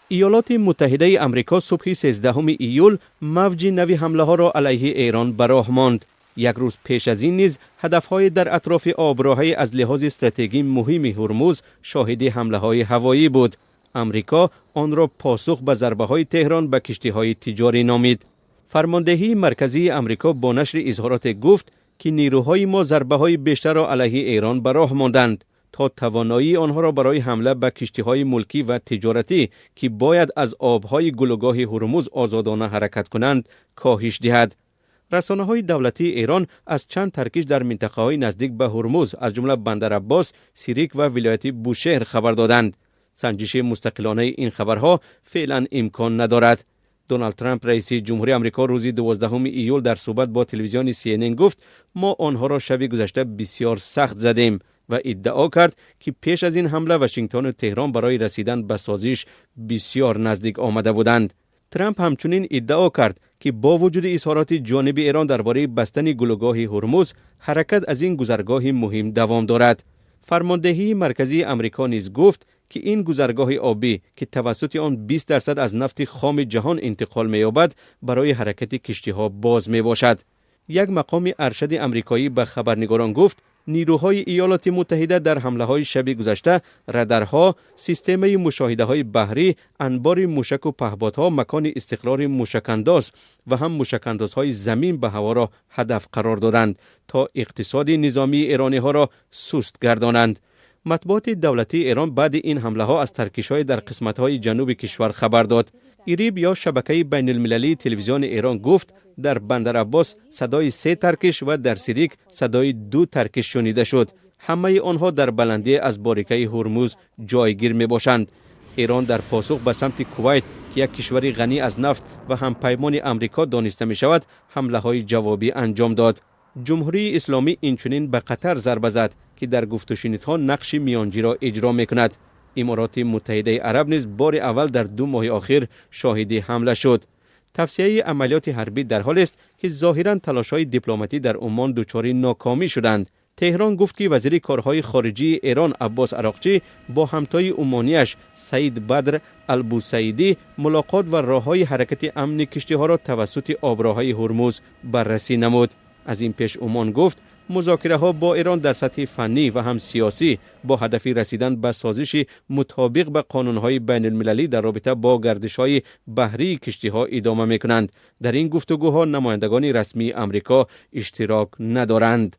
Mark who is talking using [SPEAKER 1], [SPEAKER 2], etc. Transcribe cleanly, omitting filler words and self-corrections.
[SPEAKER 1] Иёлоти Муттаҳидаи Амрико субҳи 13 июл мавҷи нави ҳамлаҳоро алайҳи Эрон ба роҳ монд. Як рӯз пеш аз ин низ ҳадафҳои дар атрофи оброҳаи аз лиҳози стратегӣ муҳими Ҳурмуз шоҳиди ҳамлаҳои ҳавоӣ буд. Амрико онро посух ба зарбаҳои Теҳрон ба киштиҳои тиҷорӣ номид. Фармондеҳии марказии Амрико бо нашри изҳороте гуфт, ки нерӯҳои мо зарбаҳои бештарро алайҳи Эрон ба роҳ монданд, то тавоноии онҳоро барои ҳамла ба киштиҳои мулкӣ ва тиҷоратӣ, ки бояд аз обҳои гулӯгоҳи Ҳурмуз озодона ҳаракат кунанд, коҳиш диҳад. Расонаҳои давлатии Эрон аз чанд таркиш дар минтақаҳои наздик ба Ҳурмуз, аз ҷумла Бандар-Аббос, Сирик ва вилояти Бушеҳр хабар доданд. Санҷиши мустақилонаи ин хабарҳо феълан имкон надорад. Доналд Трамп, раиси ҷумҳури Амрико, рӯзи 12 июл дар суҳбат бо телевизиони CNN гуфт: «Мо онҳоро шаби гузашта бисёр сахт задем», ва иддао кард, ки пеш аз ин ҳамла Вашингтону Теҳрон барои расидан ба созиш бисёр наздик омада буданд. Трамп ҳамчунин иддао кард, ки бо вуҷуди изҳороти ҷониби Эрон дар бораи бастани гулӯгоҳи Ҳурмуз, ҳаракат аз ин гузаргоҳи муҳим давом дорад. Фармондеҳии марказии Амрико низ гуфт, ки ин гузаргоҳи обӣ, ки тавассути он 20% аз нафти хоми ҷаҳон интиқол меёбад, барои ҳаракати киштиҳо боз мебошад. Як мақоми аршади амрикоӣ ба хабарнигорон гуфт, нерӯҳои Иёлоти Муттаҳида дар ҳамлаҳои шаби гузашта радарҳо, системаи мушоҳидаҳои баҳрӣ, анбори мушаку паҳбодҳо, макони истиқрори мушакандоз ва ҳам мушакандозҳои замин ба ҳаворо ҳадаф қарор доданд, то иқтисоди низомии эрониҳоро суст гардонанд. Матбуоти давлатии Эрон баъди ин ҳамлаҳо аз таркишҳое дар қисматҳои ҷануби кишвар хабар дод. ИРИБ ё шабакаи байналмилалии телевизиони Эрон гуфт, дар Бандар-Аббос садои се таркиш ва дар Сирик садои ду таркиш шунида шуд. Ҳамаи онҳо дар баландӣ аз борикаи Ҳурмуз ҷойгир мебошанд. Эрон дар посух ба самти Кувайт, ки як кишвари ғанӣ аз нафт ва ҳампаймони Амрико дониста мешавад, ҳамлаҳои ҷавобӣ анҷом дод. Ҷумҳурии Исломӣ инчунин ба Қатар зарба зад, ки дар гуфтушунидҳо нақши миёнҷиро иҷро мекунад. Имороти Муттаҳидаи Араб низ бори аввал дар 2 моҳи охир шоҳиди ҳамла шуд. Тавсияи амалиёти ҳарбӣ дар ҳолест, ки зоҳиран талошҳои дипломатӣ дар Умон дучори нокомӣ шуданд. Теҳрон гуфт, ки вазири корҳои хориҷии Эрон Аббос Ароқчӣ бо ҳамтои умонияш Саид Бадр Албусаидӣ мулоқот ва роҳҳои ҳаракати амни киштиҳоро тавассути оброҳаи Ҳурмуз баррасӣ намуд. Аз ин пеш Умон гуфт, музокираҳо бо Эрон дар сатҳи фаннӣ ва ҳам сиёсӣ бо ҳадафи расидан ба созиши мутобиқ ба қонунҳои байналмилалӣ дар робита бо гардишҳои баҳрии киштиҳо идома мекунанд. Дар ин гуфтугӯҳо намояндагони расмии Амрико иштирок надоранд.